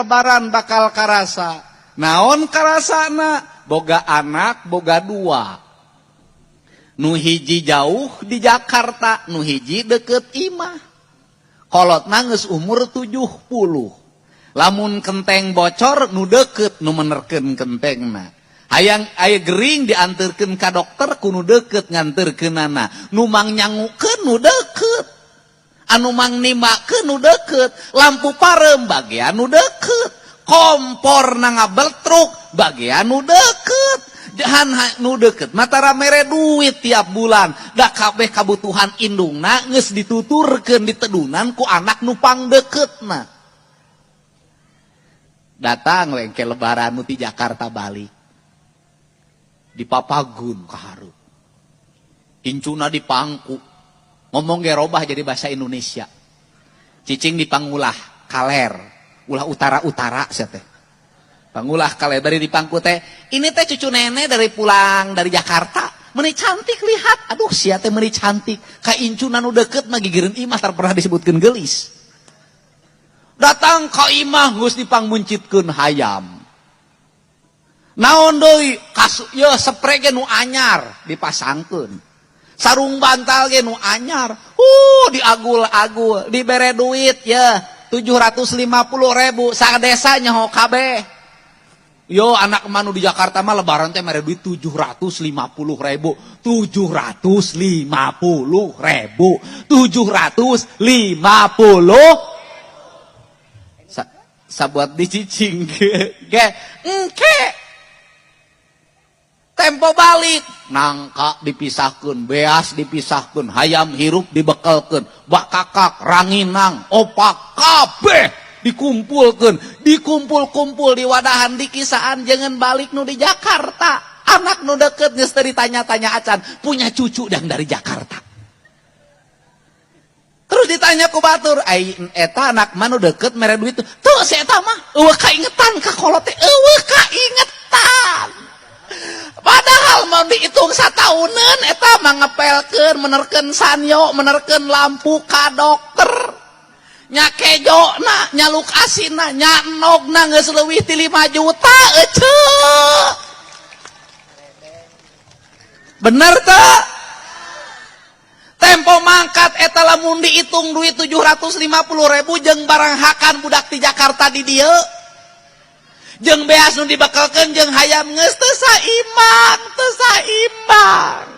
lebaran bakal karasa. Naon karasana? Boga anak, boga dua. Nu hiji jauh di Jakarta, nu hiji deket imah. Kolotna geus umur 70. Lamun kenteng bocor, nu deket nu menerkeun kentengna. Hayang aya gering dianterkeun ka dokter ku nu deket nganterkeunana. Nu mang nyangukeun nu deket. Anu mang nimbakeun nu deket, lampu pareum bagian nu deket, kompor na ngabeltruk bagian nu deket. Jahan nu deket mah tara mere duit tiap bulan, da kabeh kabutuhan indungna geus dituturkeun ditedunan ku anak nu pangdeketna. Datang we ke lebaran nu ti Jakarta balik. Dipapagun ka hareup. Incuna dipangku. Ngomong ge robah jadi bahasa Indonesia. Cicing dipangulah kaler, ulah utara-utara sia teh. Pangulah kaler bari dipangku teh, ini teh cucu nenek dari pulang dari Jakarta. Meni cantik lihat. Aduh, sia teh meni cantik. Ka incuna nu deket mah gigireun imah tar pernah disebutkeun geulis. Datang ka imah geus dipangmuncitkeun hayam. Naon deui? Kasu ye sepre ge nu anyar dipasangkeun. Sarung bantal ge nu anyar. Diagul-agul, dibere duit ya 750 ribu sadesa nyaho kabeh. Yo, anak manu di Jakarta mah lebaran teh mere duit 750 ribu, 750 ribu, 750 Sa, sabuat dicicing ge engke tempo balik nangka dipisahkan, beas dipisahkan, hayam hirup dibekelkan, bakakak, ranginang, opak, kabeh dikumpulkan, dikumpul-kumpul di wadahan dikisaan. Jangan balik nu di Jakarta, anak nu deket geus teu ditanya-tanya acan, punya cucu yang dari Jakarta. Terus ditanya ku batur, ai eta anak mah nu deket mere duit tuh, si eta mah euweuh kaingetan ka kolot teh, euweuh kaingetan. Padahal mau dihitung sataunan eta mah ngepelkeun, menerkeun sanyo, menerkeun lampu ka dokter. Nya kejona, nya lukasina, nya endogna geus leuwih ti 5 juta eceu. Bener teu? Tempo mangkat eta lamun dihitung duit 750 ribu jeung barang hakan budak di Jakarta di dieu. Jeung beas nu dibekelkeun jeung hayam geus teu saimbang, teu saimbang.